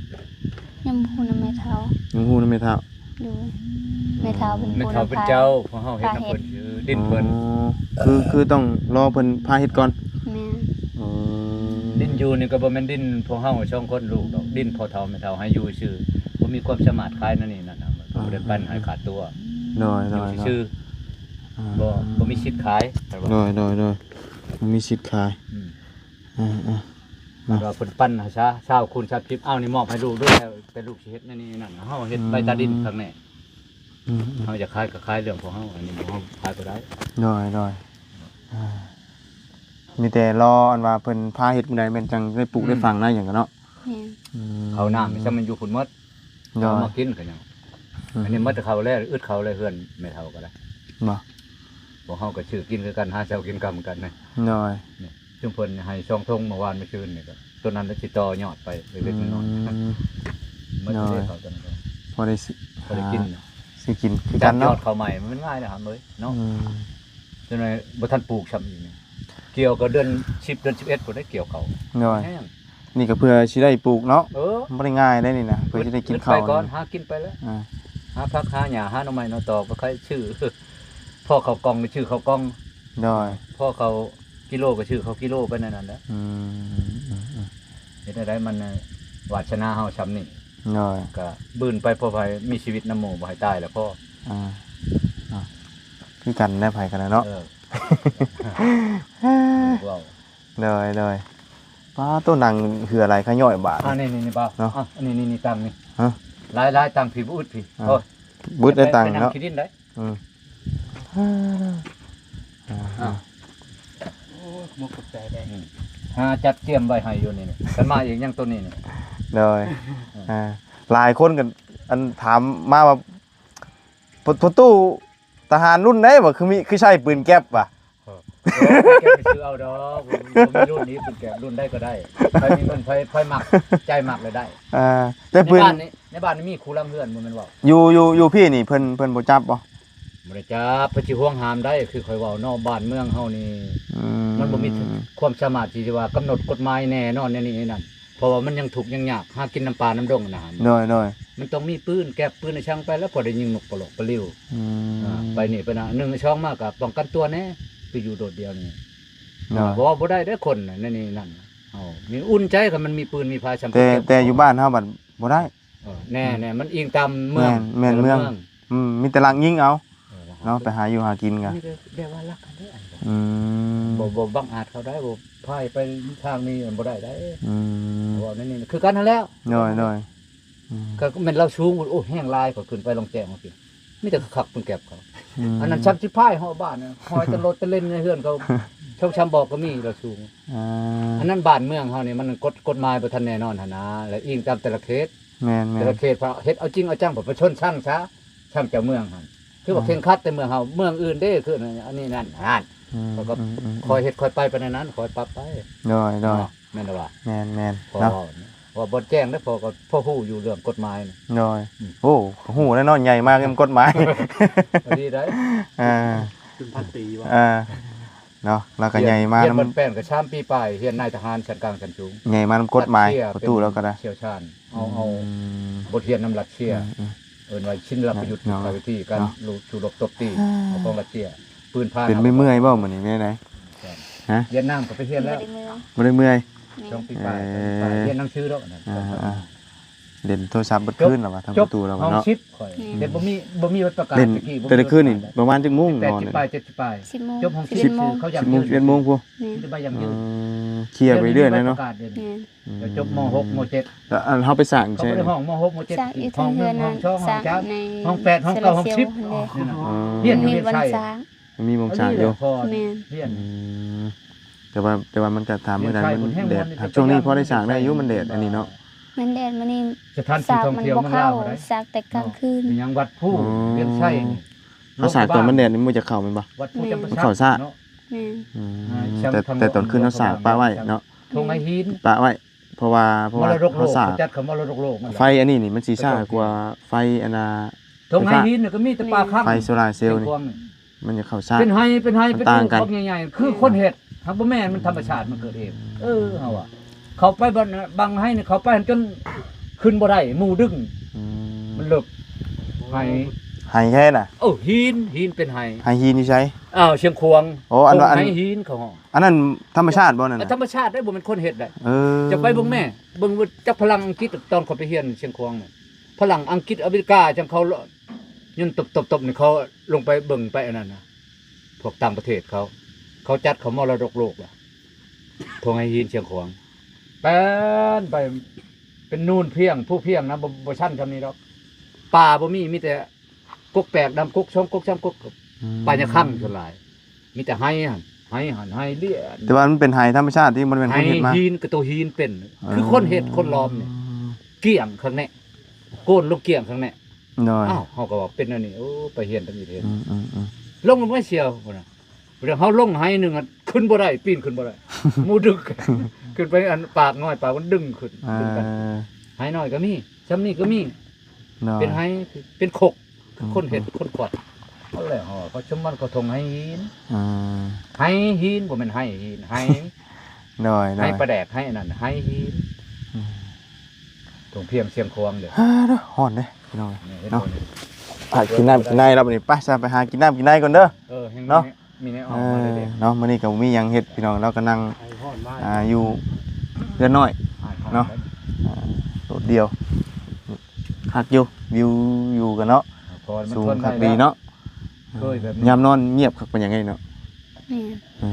ຍັງບໍ່ຮູ້ນຳແມ່ເຖົ້າ. ຍັງບໍ່ຮູ້ນຳແມ່ເຖົ້າ. ໂດຍ ແມ່ເຖົ້າເປັນ ແມ່ເຖົ້າເປັນເຈົ້າ ພວກເຮົາເຮັດນຳເພິ່ນ ດິນເພິ່ນ. ອໍ ຄື ຄືຕ້ອງລໍເພິ່ນພາເຮັດກ່ອນ. ແມ່ນ. ອໍ ດິນຢູ່ນີ້ກໍບໍ່ແມ່ນດິນພວກເຮົາສອງຄົນລູກດອກ ດິນພໍ່ເຖົ້າແມ່ເຖົ້າໃຫ້ຢູ່ຊື່ ບໍ່ມີຄວາມສາມາດຂາຍນັ້ນນີ້ນັ້ນນະ ບໍ່ໄດ້ປັນໃຫ້ຂາດຕົວ. ໂດຍ ຢູ່ຊື່ໆ. ອ່າ ບໍ່ ບໍ່ມີສິດຂາຍ. ໂດຍ ໂດຍ ໂດຍ ບໍ່ມີສິດຂາຍ. ອືມ ອ່າໆ ເນາະ ວ່າເພິ່ນປັນໃຫ້ຊາ ຊາວຄູນສາມສິບ ເອົານີ້ມອບໃຫ້ລູກດ້ວຍ ແຕ່ລູກຊິເຮັດແນວນີ້ນັ້ນ ເຮົາເຮັດ ອືມ ໃບຕາດິນຂ້າງແນ່. ອືມໆ ເຮົາຢາກຂາຍກໍຂາຍເລື່ອງຂອງເຮົາ ອັນນີ້ເຮົາຂາຍບໍ່ໄດ້. ໂດຍ ໂດຍ ອ່າ ມີແຕ່ລໍອັນວ່າເພິ່ນພາເຮັດມື້ໃດແມ່ນຈັ່ງໄດ້ປູກ ອືມ ໄດ້ຝັງໄດ້ຫຍັງກັນເນາະ. ແມ່ນ. ອືມ ເຂົ້ານ້ຳນີ້ ຊ່ຳມັນຢູ່ພຸ້ນໝົດ. ໂດຍ ເອົາມາກິນກໍຍັງ. ອືມ ອັນນີ້ໝົດເຂົ້າແລ້ວ ອຶດເຂົ້າແລ້ວ ເຮືອນແມ່ເຖົ້າກໍໄດ້. ບໍ່ ພວກເຮົາກໍຊື້ກິນຄືກັນ ຫາເຊົ້າກິນຄ່ຳຄືກັນນະ. ໂດຍ ນີ້ ຊຸມເພິ່ນໃຫ້ສອງຖົງເມື່ອວານມື້ຊືນນີ້ ກໍຕົວນັ້ນລະຊິຕໍ່ຍອດໄປເລັກໆນ້ອຍໆ. ອືມ ໝົດ ໂດຍ ເລີຍເຂົ້າຕົວນັ້ນກໍ ພໍໄດ້ຊື້ ພໍໄດ້ກິນນະ ຊື້ກິນຄືກັນເນາະ. ຈັບຍອດເຂົ້າໃໝ່ມັນງ່າຍນະຫຳເອີຍເນາະ. ອືມ ຈັ່ງໃດບໍ່ທັນປູກຊ້ຳອີກນີ້ ກ່ຽວກໍເດືອນສິບ ເດືອນສິບເອັດພຸ້ນໄດ້ກ່ຽວເຂົ້າ. ໂດຍ ແຮງ ນີ້ກໍເພື່ອຊິໄດ້ປູກເນາະ. ເອີ ມັນບໍ່ໄດ້ງ່າຍໄດ໋ນີ້ນະ ເພື່ອຊິໄດ້ກິນເຂົ້າ. ອຶດໄປກ່ອນ ຫາກິນໄປແລ້ວ. ອ່າ ຫາຜັກຫາຫຍ້າ ຫາໜໍ່ໄມ້ໜໍ່ຕອກ ກໍຄ່ອຍຊື້. ພໍເຂົ້າກ່ອງກໍຊື້ເຂົ້າກ່ອງ. ໂດຍ ພໍເຂົ້າກິໂລກໍຊື້ເຂົ້າກິໂລໄປແນວນັ້ນແຫຼະ. ອືມ ເຮັດແນວໃດມັນ ວາດສະໜາເຮົາຊ່ຳນີ້. ໂດຍ ກໍບືນໄປ ພໍໃຜມີຊີວິດນຳໝູ່ ບໍ່ໃຫ້ຕາຍແລ້ວພໍ. ອ່າ ເນາະ ຄືກັນແຫຼະ ໃຜກໍໄດ້ເນາະ. ເອີ ເວົ້າ ໂດຍ ໂດຍ ປ້າ ໂຕນັ່ງເຫື່ອໄຫຼຂະຍ້ອຍບາດ. ອ່າ ນີ້ໆໆ ເບົາ ເນາະ ອ່າ ນີ້ໆໆ ຕັງນີ້ ຮະ ຫຼາຍໆ ຕັງ ພີ້ບໍ່ອຶດພີ້. ອ່າ ໂອ້ຍ ບໍ່ອຶດໄດ້ຕັງເນາະ ກິນໄດ້. ອືມ ອ່າ ອ່າ ໂອ້ຍ ໝົກຂອບໃຈເດ້. ອືມ ຫາຈັດຕຽມໄວ້ໃຫ້ຢູ່ນີ້ ຄັນມາອີກຍັງໂຕນີ້ນີ້. ໂດຍ ອ່າ ອ່າ ຫຼາຍຄົນກໍອັນຖາມມາວ່າ ປະ ປະຕູທະຫານລຸ້ນໃດ ວ່າຄືມີ ຄືໃຊ້ປືນແກັບວ່າ. ເອີ ບໍ່ ເກັບໄປຊື້ເອົາດອກ ບໍ່ມີລຸ້ນນີ້ ເພິ່ນແກະລຸ້ນໃດກໍໄດ້ ໃຜມີເງິນ ໃຜ ໃຜມັກ ໃຈມັກແລ້ວໄດ້ ອ່າ ແຕ່ ໃນ ເພິ່ນ ບ້ານນີ້ ໃນບ້ານນີ້ມີຄູ່ຫຼັງເຮືອນບໍ່ແມ່ນເວົ້າ ຢູ່ ຢູ່ ຢູ່ພີ້ນີ້ເພິ່ນ ເພິ່ນບໍ່ຈັບບໍ່? ບໍ່ໄດ້ຈັບ ເພິ່ນຊິຫວງຫ້າມໄດ້ ຄືຂ້ອຍເວົ້າເນາະ ບ້ານເມືອງເຮົານີ້ ອືມ ມັນບໍ່ມີຄວາມສາມາດທີ່ຈະວ່າກຳນົດກົດໝາຍແນ່ນອນແນວນີ້ແນວນັ້ນ ເພາະວ່າມັນຍັງທຸກຍັງຍາກ ຫາກິນນຳປ່ານຳດົງນະ ໂດຍ ໂດຍ ມັນຕ້ອງມີປືນແກັບ ປືນອີຫຍັງໄປ ແລ້ວພໍໄດ້ຍິງນົກປະຫຼອກປະລິວ ອືມ ອ່າ ໄປນີ້ໄປນັ້ນ ໜຶ່ງ ສອງ ມາກໍປ້ອງກັນຕົວແດ່ ໄປຢູ່ໂດດດຽວນີ້ ໂດຍ ບໍ່ ບໍ່ໄດ້ເດ້ຄົນໃນນີ້ນັ້ນ ເຮົາມີອຸ່ນໃຈ ຄັນມັນມີປືນມີພາ ສ່ຳ ແຕ່ ແຕ່ຢູ່ບ້ານເຮົາບັດບໍ່ໄດ້ ເອີ ແນ່ໆ ມັນອີງຕາມເມືອງ ແມ່ນ ແມ່ນເມືອງ ເອີ ເມືອງ ອືມ ມີແຕ່ລັກຍິງເອົາ ເອີ ເນາະ ໄປຫາຢູ່ຫາກິນກະ ມີແຕ່ແບບວ່າລັກອັນນີ້ອັນ ອືມ ບໍ່ ບໍ່ບັງອາດເຂົາໄດ້ ບໍ່ພາຍໄປທາງນີ້ມັນບໍ່ໄດ້ໄດ໋ ອືມ ເວົ້າໃນນີ້ຄືກັນຫັ້ນແຫຼ້ວ ໂດຍ ໂດຍ ອືມ ກໍແມ່ນລາວສູງ ໂອ້ ແຮງຫຼາຍ ຂ້ອຍຂຶ້ນໄປລອງແຈ້ງວ່າຊີ້ ມີແຕ່ຄັກເພິ່ນແກັບເຂົາ ອືມ ອັນນັ້ນຊ້ຳຊິພາຍເຮົາບ້ານ ຫອຍແຕ່ລົດແຕ່ເລັນໃນເຮືອນເຂົາ ສອງສາມບອກກໍມີລາວສູງ ອ່າ ອັນນັ້ນບ້ານເມືອງເຮົານີ້ມັນກົດ ກົດໝາຍບໍ່ທັນແນ່ນອນຫັ້ນນາ ແລະອີງຕາມແຕ່ລະເຂດ ແມ່ນໆ ແຕ່ລະເຂດເພິ່ນເຮັດເອົາຈິງເອົາຈັງ ເພິ່ນປະຊົນຊັງຊະ ທັງເຈົ້າເມືອງຫັ້ນ ຄືວ່າ ອ່າ ເຄັ່ງຄັດແຕ່ເມືອງເຮົາ ເມືອງອື່ນເດ້ ຄືອັນນີ້ນັ້ນຫັ້ນ ອືມ ເຂົາກໍ ອືມໆໆ ຄ່ອຍເຮັດຄ່ອຍໄປ ໄປໃນນັ້ນ ຄ່ອຍປັບໄປ ໂດຍໆ ເນາະ ແມ່ນແລ້ວວ່າ ແມ່ນໆ ເນາະ ເພາະວ່າບໍ່ແຈ້ງເດ້ ເພາະກໍພໍຮູ້ຢູ່ເລື່ອງກົດໝາຍ ໂດຍ ອືມ ໂອ້ ຮູ້ແລ້ວເນາະ ໃຫຍ່ມານຳກົດໝາຍ ດີໄດ໋ ອ່າ ເປັນພັນປີວ່າ ອ່າ ເນາະ ແລ້ວກໍໃຫຍ່ມານຳ ຮຽນບັດແປ້ນກໍສາມປີປາຍ ຮຽນນາຍທະຫານຊັ້ນກາງຊັ້ນສູງ ໃຫຍ່ມານຳກົດໝາຍ ປະຕູລາວກໍໄດ້ ຊ່ຽວຊານ ເອົາ ເອົາ ອືມ ບົດຮຽນນຳລັດເຊຍ ອືມໆ ເອີ້ນວ່າຊິນລະປະຍຸດ ເນາະ ຍຸດທະວິທີການ ເນາະ ສູ້ລົບຕົບຕີ ອ່າ ເອົາຂອງລັດເຊຍ ປືນພາ ເປັນເມື່ອຍໆບໍ່ມື້ນີ້ ແນວໃດ? ຮະ? ຫວຽດນາມກໍໄປຮຽນແລ້ວ ບໍ່ໄດ້ເມື່ອຍ ບໍ່ໄດ້ເມື່ອຍ ສອງປີປາຍ ເອີ ຮຽນໜັງສືດອກ ອ່າໆ ເຫຼັ້ນໂທລະສັບເບິດຄືນແລ້ວວ່າ ທາງປະຕູລາວວ່າເນາະ ຫ້ອງສິບຂ້ອຍ ອືມ ແຕ່ບໍ່ມີ ບໍ່ມີໃບປະກາດ ແຕ່ກີ້ ແຕ່ລະຄືນນີ້ປະມານຈັກໂມງນອນ ແປດສິບປາຍ ເຈັດສິບປາຍ ສິບໂມງ ຈົບຫ້ອງສິບ ສິບໂມງ ສິບ ເຂົາຢາກ ສິບໂມງ ສິບເອັດໂມງພຸ້ນ ມີແຕ່ໃບຢັ້ງຢືນ ເອີ ເຄີຍໄປເລື້ອຍເລີຍເນາະ ມີແຕ່ໃບປະກາດເດ ອືມ ແລ້ວຈົບ ມຫົກ ມເຈັດ ແລ້ວອັນເຮົາໄປສ້າງໃສ ເຂົາບໍ່ໄດ້ຮ້ອງ ມຫົກ ມເຈັດ ຫ້ອງໜຶ່ງ ຫ້ອງສອງ ຫ້ອງສາມ ຫ້ອງແປດ ຫ້ອງເກົ້າ ຫ້ອງສິບ ນີ້ນະ ອໍ ຮຽນຢູ່ ມີ ຮຽນ ໃຊ້ ມັນມີບ່ອນສ້າງຢູ່ ແມ່ນ ຮຽນ ອືມ ແຕ່ວ່າ ແຕ່ວ່າມັນກໍ ຖ້າມື້ໃດມັນແດດ ຊ່ວງນີ້ພໍໄດ້ສ້າງໄດ້ຢູ່ ມັນແດດອັນນີ້ເນາະ ມັນແດດມື້ນີ້ ສະຖານທີ່ທ່ອງທ່ຽວເມືອງລາວ ສາກແຕ່ກາງຄືນ ເປັນຫຍັງວັດພູ ອໍ ວຽງໄຊນີ້ ເຮົາສາກຕອນມັນແດດນີ້ມັນຈະເຂົ້າແມ່ນບໍ່? ວັດພູຈຳປາສັກ ແມ່ນ ເຂົ້າຊ້າ ເນາະ ແມ່ນ ອືມ ແຕ່ ແຕ່ຕອນຄືນເຮົາສາກປະໄວ້ເນາະ ທົ່ງໄຫຫີນ ປະໄວ້ ເພາະວ່າ ເພາະວ່າເຮົາສາກ ຈັດເຂົ້າມໍລະດົກໂລກ ໄຟອັນນີ້ນີ້ມັນຊິຊ້າກວ່າໄຟອັນນ່າ ທົ່ງໄຫຫີນກໍມີແຕ່ປາຄັງ ໄຟໂຊລາເຊວນີ້ ມັນຈະເຂົ້າຊ້າ ເປັນໄຫ ເປັນໄຫ ເປັນພູບັກໃຫຍ່ໆ ຄືຄົນເຮັດ ຫາກບໍ່ແມ່ນ ມັນທຳມະຊາດ ມັນເກີດເອງ ເອີ ເຮົາວ່າ ເຂົ້າໄປບັງ ບັງໄຫນີ້ ເຂົ້າໄປຫັ້ນຈົນຂຶ້ນບໍ່ໄດ້ ໝູ່ດຶງ ອືມ ມັນເລິກ ໄຫ ໄຫແທ້ນະ ເອີ ຫີນ ຫີນເປັນໄຫ ໄຫຫີນຢູ່ໃສ? ອ້າວ ຊຽງຂວາງ ໂອ້ ອັນວ່າ ອັນ ໄຫຫີນເຂົາຮ້ອງ ອັນນັ້ນທຳມະຊາດບໍ່ນັ້ນນະ? ທຳມະຊາດເດ້ ບໍ່ແມ່ນຄົນເຮັດໄດ້ ເອີ ຈະໄປເບິ່ງແມ້ ເບິ່ງວ່າຈັກພະລັງອັງກິດ ຕອນເຂົາໄປຮຽນຊຽງຂວາງນັ້ນ ພະລັງອັງກິດ ອາເມລິກາ ຈັ່ງເຂົາ ຍືນຕົບໆໆ ນີ້ ເຂົາລົງໄປເບິ່ງໄປອັນນັ້ນນະ ພວກຕ່າງປະເທດເຂົາ ເຂົາຈັດເຂົ້າມໍລະດົກໂລກລະ ທົ່ງໄຫຫີນຊຽງຂວາງ ແປນໄປ ເປັນນູນພຽງ ພູພຽງນະ ບໍ່ ບໍ່ຊັນຊ່ຳນີ້ດອກ ປ່າບໍ່ມີ ມີແຕ່ກົກແປກ ດຳກົກ ສອງກົກ ສາມກົກ ອືມ ປ່າຫຍ້າຄັງສ່ວນຫຼາຍ ມີແຕ່ໄຫຫັ້ນ ໄຫຫັ້ນ ໄຫລຽນ ແຕ່ວ່າມັນເປັນໄຫທຳມະຊາດທີ່ບໍ່ແມ່ນຄົນເຮັດມາ ໄຫຫີນ ກໍໂຕຫີນເປັນ ເອີ ຄືຄົນເຮັດ ຄົນລ້ອມນີ້ ກ້ຽງຂ້າງແນ່ ໂກນລົງກ້ຽງຂ້າງແນ່ ໂດຍ ອ້າວ ເຮົາກໍວ່າເປັນແນວນີ້ ໂອ້ ໄປຮຽນທຳອິດເຫັນ ອືມໆໆ ລົງມາເສຍພຸ້ນນະ ເລື່ອງເຮົາລົງໄຫໜຶ່ງ ຂຶ້ນບໍ່ໄດ້ ປີນຂຶ້ນບໍ່ໄດ້ ໝູ່ດຶງ ຂຶ້ນໄປອັນປາກນ້ອຍ ປາກມັນດຶງຂຶ້ນ ອ່າ ດຶງກັນ ໄຫນ້ອຍກໍມີ ຊ່ຳນີ້ກໍມີ ໂດຍ ເປັນໄຫ ເປັນຄົກ ອືມ ຄົນເຮັດ ອືມ ຄົນຂວັດ ເອົາແລ້ວເຮົາ ເຂົາຊົມມັນ ເຂົາທົ່ງໄຫຫີນ ອ່າ ໄຫຫີນ ບໍ່ແມ່ນໄຫຫີນ ໄຫ ໂດຍໆ ໄຫປາແດກ ໄຫອັນນັ້ນ ໄຫຫີນ ອືມ ທົ່ງພຽງຊຽງຂວາງເດ້ ເອີ ເນາະ ຮ້ອນເດ້ພີ່ນ້ອງ ນີ້ເຫັນ ເນາະ ບໍ່ນີ້ ພາກິນນ້ຳກິນໃນແລ້ວບັດນີ້ ໄປຊະ ໄປຫາກິນນ້ຳກິນໃນກ່ອນເດີ ເອີ ເນາະ ມີແນວອອກມາເລີຍເດ້ ເນາະ ມື້ນີ້ກໍບໍ່ມີຫຍັງເຮັດພີ່ນ້ອງ ເຮົາກໍນັ່ງ ຮ້ອນມາ ອ່າ ຢູ່ເຮືອນນ້ອຍ ອ້າຍ ເນາະ ອ່າ ໂດດດ່ຽວ ຄັກຢູ່ ວິວຢູ່ກັນເນາະ ເພາະວ່າມັນ ສູງ ທົນໄດ້ ຄັກດີເນາະ ແລ້ວ ເຄີຍແບບນີ້ ຍາມນອນງຽບຄັກປານຫຍັງເດເນາະ ແມ່ນ ເອີ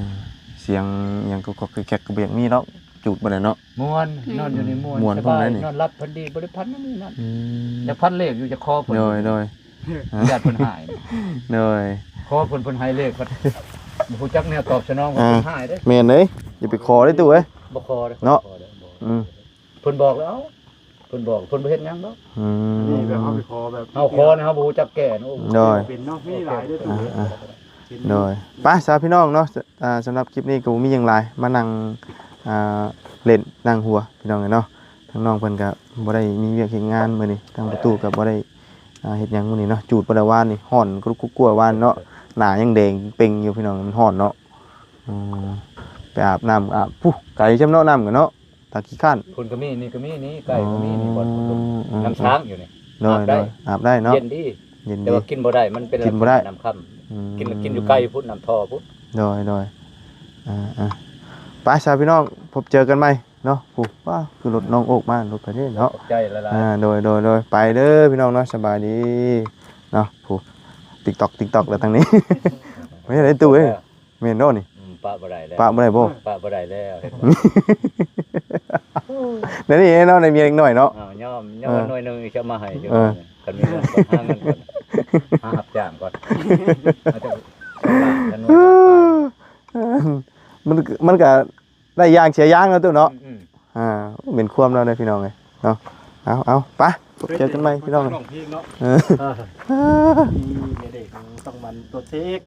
ສຽງຫຍັງກໍ ກໍແຄກກໍບໍ່ຢາກມີເນາະ ຈູດບໍ່ໄດ້ເນາະ ມ່ວນ ແມ່ນ ນອນຢູ່ນີ້ມ່ວນ ມ່ວນ ສະບາຍ ນອນຫຼັບຝັນດີ ບໍ່ໄດ້ຝັນຫຍັງນັ້ນ ອືມ ຢາກຝັນເລກຢູ່ ຢາກຂໍເພິ່ນ ໂດຍ ໂດຍ ຢ້ານເພິ່ນຫາຍ ໂດຍ ຂໍເພິ່ນ ເພິ່ນໃຫ້ເລກ ບໍ່ຮູ້ຈັກແນວຕອບສະໜອງ ເພິ່ນຫາຍເດ້ ແມ່ນເດ້ ຢ່າໄປຂໍເດ້ຕູ້ເອີຍ ບໍ່ຂໍເດ້ ເນາະ ບໍ່ຂໍເດ້ ບໍ່ ອືມ ເພິ່ນບອກແລ້ວ ເພິ່ນບອກ ເພິ່ນບໍ່ເຮັດຫຍັງດອກ ອືມ ນີ້ແບບເຮົາໄປຂໍແບບ ເຮົາຂໍນີ້ເຮົາບໍ່ຮູ້ຈັກແກ່ນະ ໂອ້ ໂດຍ ເປັນເນາະ ມີຫຼາຍເດ້ຕູ້ເອີຍ ອ່າ ໂດຍ ໄປຊະພີ່ນ້ອງເນາະ. ອ່າ ສຳລັບຄລິບນີ້ກໍບໍ່ມີຫຍັງຫຼາຍ ມານັ່ງ ອ່າ ຫຼິ້ນນັ່ງຫົວພີ່ນ້ອງເອີຍເນາະ. ທາງນ້ອງເພິ່ນກໍບໍ່ໄດ້ມີວຽກເຮັດງານມື້ນີ້ ທາງປະຕູກໍບໍ່ໄດ້ ອ່າ ເຮັດຫຍັງມື້ນີ້ເນາະ. ຈູດບໍ່ໄດ້ວານນີ້ ຮ້ອນກະລຸກກຸກກົວວານເນາະ ໜ້າຍັງແດງເປັງຢູ່ພີ່ນ້ອງ ມັນຮ້ອນເນາະ. ອືມ ໄປອາບນ້ຳ ອາບ ພຸ້ນ ໄກຊ່ຳເນາະ ນ້ຳກໍເນາະ ຕາຂີ້ຄ້ານ. ພຸ້ນກໍມີ ນີ້ກໍມີ ນີ້ໃກ້ກໍມີ ນີ້ບ່ອນພຸ້ນ ອືມ ນ້ຳຊ້າງຢູ່ນີ້. ໂດຍ ອາບໄດ້ ໂດຍ ອາບໄດ້ເນາະ ເຢັນດີ. ເຢັນດີ ແຕ່ວ່າກິນບໍ່ໄດ້ ມັນເປັນ ກິນບໍ່ໄດ້ ນ້ຳຄ່ຳ. ອືມ ກິນ ກິນຢູ່ໄກພຸ້ນ ນ້ຳທໍ່ພຸ້ນ. ໂດຍ ໂດຍ ອ່າ ອ່າ ໄປຊະພີ່ນ້ອງ ພົບເຈີກັນໃໝ່ເນາະ. ໂອ້ ວ້າ ຄືລົດນ້ອງໂອກມາ ລົດໄປເດ້ເນາະ. ຂອບໃຈຫຼາຍໆ. ອ່າ ໂດຍ ໂດຍ ໂດຍ ໄປເດີພີ່ນ້ອງເນາະ ສະບາຍດີເນາະ. ໂອ້ ຕິກຕອກ ຕິກຕອກ ແລ້ວທາງນີ້ ແມ່ນໄດ້ຕູ້ເອີຍ. ແມ່ນເນາະນີ້ ອືມ ປະບໍ່ໄດ້ແລ້ວ ປະບໍ່ໄດ້ບໍ່? ປະບໍ່ໄດ້ແລ້ວ ເຫັນບໍ່? ແນວນີ້ເນາະ ໄດ້ເມຍເດັກນ້ອຍເນາະ. ອ້າວ ຍອມ ຍອມ ເອີ ໜ່ວຍໜຶ່ງຈະມາໃຫ້ຢູ່. ເອີ ຄັນມີເງິນກ່ອນ ຫາເງິນກ່ອນ ຫາຮັບຈ້າງກ່ອນ ເຮົາຈະສອງລ້ານ ຄັນໜ່ວຍລ້ານປາຍ. ມັນ ມັນກະໄດ້ຢ່າງເສຍຢ່າງເນາະຕູ້ເນາະ. ອືມ ອືມ ອ່າ ເປັນຄວາມແລ້ວເດ້ພີ່ນ້ອງເອີຍເນາະ. ເອົາ ເອົາ ໄປ ພົບເຈີກັນໃໝ່ພີ່ນ້ອງ. ຮ້ອງເພງເນາະ. ເອີ ເອີ ມີແມ່ເດັກຕ້ອງມັນຕົວເຊັກ.